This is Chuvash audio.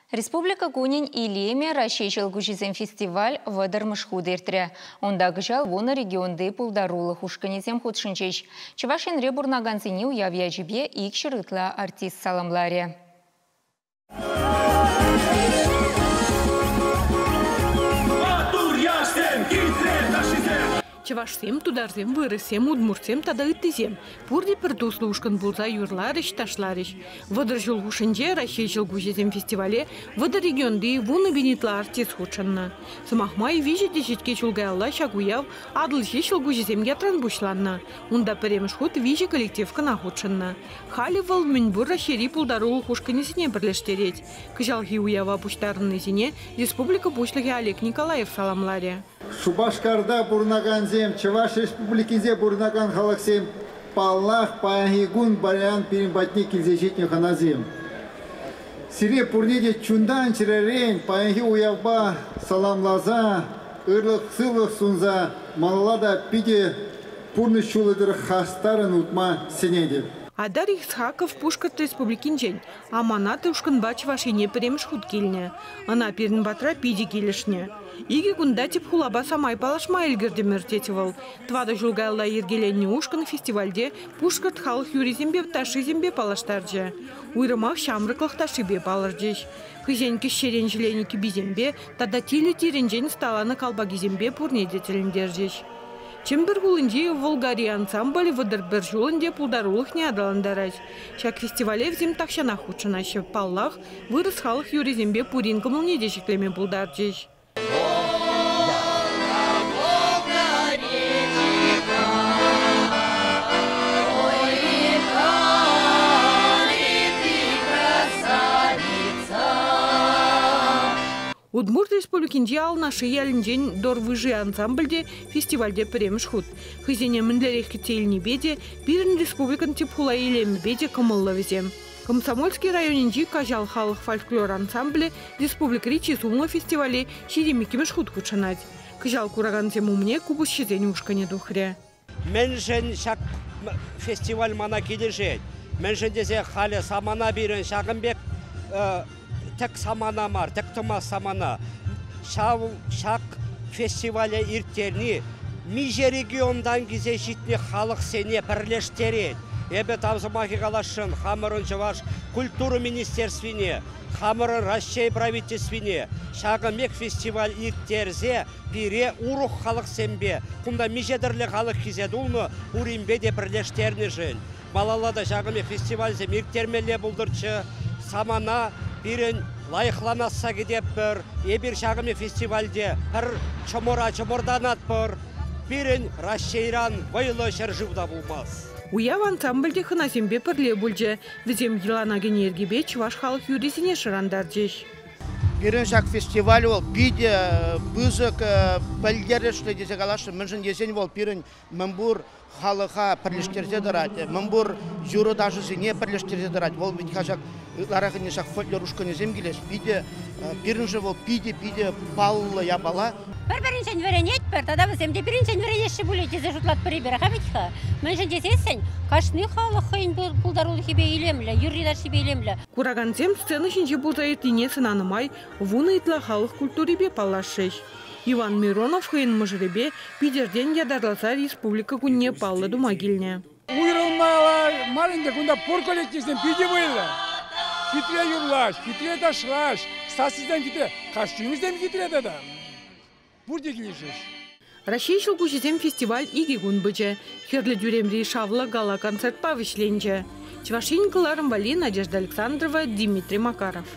Республика кунӗн илемӗ Раҫҫей ҫӑлкуҫӗсем фестиваль 30-мӗш хут иртрӗ. Унта кӑҫал 10 регионти пултарулӑх ушкӑнӗсем хутшӑнчӗҫ. Чӑваш Енре пурӑнакансене уяв ячӗпе 200 ытла артист саламларӗ. Чӑвашсем, тутарсем, вырӑссем, удмуртсем тата ыттисем пурте пӗр туслӑ ушкӑн пулса юрларӗҫ, ташларӗҫ. 30 ҫул хушшинче Раҫҫей ҫӑлкуҫӗсем фестивале 30 регионти 10 000 ытла артист хутшӑннӑ. Сӑмах май, 3 теҫетке ҫул каялла ҫак уяв Атӑлҫи ҫӑлкуҫӗсем ятран пуҫланнӑ. Унта пӗрремӗш хут 3 коллектив кӑна хутшӑннӑ. Халӗ вӑл мӗнпур Раҫҫейри пултарулӑх ушкӑнӗсене пӗрлештерет. Кӑҫалхи уява пуҫтарӑннисене республика Пуҫлӑхӗ Олег Николаев саламларӗ. Шупашкарта пурӑнакансем, Чӑваш Республикинче пурӑнакан халӑхсем, паллах, паянхи кун паян пирӗн патне килсе ҫитнӗ хӑнасем. Сире пурне те чунтан-чӗререн паянхи уявпа саламласа, ырлӑх-сывлӑх сунса малалла та питӗ пурнӑҫ ҫулӗ тӑрӑх хастаррӑн утма сӗнетӗп. Айдар Исхаков Пушкӑрт Республикинчен Аманат ушкӑнпа Чӑваш Ене пӗрремӗш хут килнӗ. Ӑна пирӗн патра питӗ килӗшнӗ. Икӗ кунта тӗп хулапа самай паллашма ӗлкӗртӗмӗр, тет вӑл. 4 ҫул каялла йӗркеленнӗ ушкӑн фестивальте пушкӑрт халӑх юррисемпе ташшисемпе паллаштарчӗ. Уйрӑмах ҫамрӑклӑх ташшипе палӑрчӗҫ. Хӑйсен кӗҫҫерен ҫӗленӗ кӗписемпе тата тилӗ тирӗнчен ӑсталанӑ калпакисемпе пурне те тӗлӗнтерчӗҫ. Чӗмпӗр хулинчи «Волгари» ансамбль 31 ҫул ӗнтӗ пултарулӑхне аталантарать. Ҫак фестивале вӗсем тахҫанах хутшӑнаҫҫӗ. Паллах, вырӑс халӑх юррисемпе пурин кӑмӑлне те ҫӗклеме пултарчӗҫ. Удмурт Республикинчи Алнаши ялӗнчен Дорвыжи ансамбль те фестивальте пӗрремӗш хут. Хӑйсене мӗнлерех кӗтсе илнипе те, пирӗн республикӑн тӗп хула илемӗпе те кӑмӑллӑ вӗсем. Комсомольски районӗнчи Каҫал халӑх фольклор ансамблӗ республикӑри чи сумлӑ фестивале 22-мӗш хут хутшӑнать. Кӑҫал куракансем умне купӑсҫӑсен ушкӑнӗ тухрӗ. Мӗншӗн ҫак фестиваль мана килӗшет? Мӗншӗн тесе халӗ самана пирӗн ҫакӑн пек тӗк самана мар, тӗк тӑмас самана. Ҫав ҫак фестивале ирттерни миҫе регионтан килсе ҫитнӗ халӑхсене пӗрлештерет. Эпӗ тав сӑмахӗ каласшӑн хамӑрӑн Чӑваш культура министерствине, хамӑрӑн Раҫҫей правительствине ҫакӑн пек фестиваль ирттерсе пире урӑх халӑхсемпе, кунта миҫе тӗрлӗ халӑх килсе тулнӑ, пуринпе те пӗрлештернӗшӗн. Малалла та ҫакӑн пек фестивальсем ирттермелле пултӑрччӗ. Самана пирӗн лайӑхланасса кӗтетпӗр. Эпир ҫакӑн пек фестивальте пӗр чӑмӑра чӑмӑртанатпӑр. Пирӗн Раҫҫейран вӑйлӑ ҫӗршыв та пулмасть. Уяв ансамбльте хӑнасемпе пӗрле пулчӗ. Вӗсем йӑлана кӗнӗ йӗркепе чӑваш халӑх юррисене шӑрантарчӗҫ. Пирӗн ҫак фестиваль вӑл питӗ пысӑк пӗлтерӗшлӗ тесе каласшӑн. Мӗншӗн тесен вӑл пирӗн мӗнпур халӑха пӗрлештерсе тӑрать, мӗнпур юрӑ-ташӑсене пӗрлештерсе тӑрать. Вӑл вӗт-ха ҫак ытларах ӗнтӗ ҫак фольклор ушкӑнӗсем килес. Питӗ пирӗншӗн вӑл питӗ-питӗ паллӑ япала. Пӗр-пӗринчен вӗренетпӗр тата вӗсем те пирӗнчен вӗренеҫҫӗ пулӗ тесе шутлатпӑр эпир-ха вӗт-ха. Мӗншӗн тесессӗн кашни халӑх хӑйӗн пултарулӑхӗпе илемлӗ, юрри-ташшипе илемлӗ. Куракансем сцена ҫинче пулса иртнине сӑнанӑ май 10 ытла халӑх культурипе паллашрӗҫ. Иван Миронов хӑйӗн мӑшӑрӗпе Питӗртен ятарласа Республика кунне паллӑ тума килнӗ. Уйрӑлмалла мар ӗнтӗ, кунта пур коллективсем питӗ вӑйлӑ. Хитре юрлаҫ, хитре ташлаҫ, сассисем хитре, костюмӗсем хитре тата. Пурте килӗшӗҫ. Раҫҫей ҫӑлкуҫӗсем фестиваль 2 кун пычӗ. Хӗрлӗ тӳремри шавлӑ гала-концертпа вӗҫленчӗ. Чӑваш Ен кӑларӑм валли Надежда Александрова, Дмитрий Макаров.